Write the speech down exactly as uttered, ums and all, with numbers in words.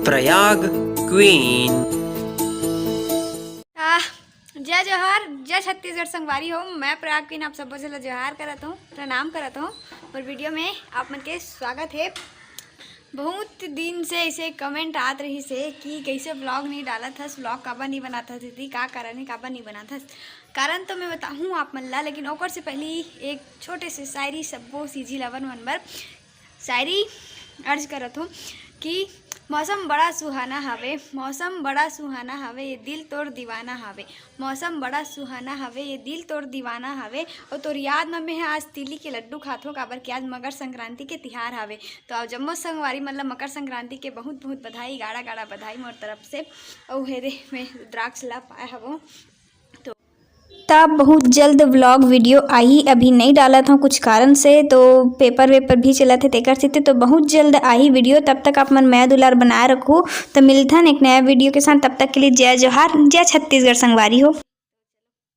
Prayag queen. आ, जय जोहार, जय छत्तीसगढ़ संगवारी हो। मैं प्रयाग क्वीन आप सबो झन ला जोहार करत हूँ, प्रणाम करत हूँ। और वीडियो में आप मन के स्वागत है। बहुत दिन से ऐसे कमेंट आत रहिस हे कि कैसे व्लॉग नहीं डालत हस, व्लॉग काबर नहीं बनात हस दीदी, का कारण है, काबर नहीं बनात हस? कारण तो मैं बताहूँ आप मन ला, लेकिन ओकर से पहले एक छोटे से शायरी सब्बो सीजी लवन मन बर शायरी अर्ज करत हूँ कि मौसम बड़ा सुहाना हवे, मौसम बड़ा सुहाना हवे, ये दिल तोर दीवाना हवे। मौसम बड़ा सुहाना हवे, ये दिल तोर दीवाना हवे। और तोर याद में मैं आज तिली के लड्डू खात हूँ, काबर कि आज मकर संक्रांति के तिहार हवे। तो आप जम्मो संगवारी मन ला मकर संक्रांति के बहुत बहुत बधाई, गाड़ा गाड़ा बधाई मोर तरफ से। और हेरे मैं रुद्राक्ष ला पाए हवो। त बहुत जल्द व्लॉग वीडियो आही। अभी नहीं डालत हूँ कुछ कारण से, तो पेपर वेपर भी चलत हे तेकर सेती, तो बहुत जल्द आही वीडियो। तब तक आप मन मया दुलार बनाए रखू। तो मिलथन एक नया वीडियो के साथ, तब तक के लिए जय जोहार, जय छत्तीसगढ़ संगवारी हो।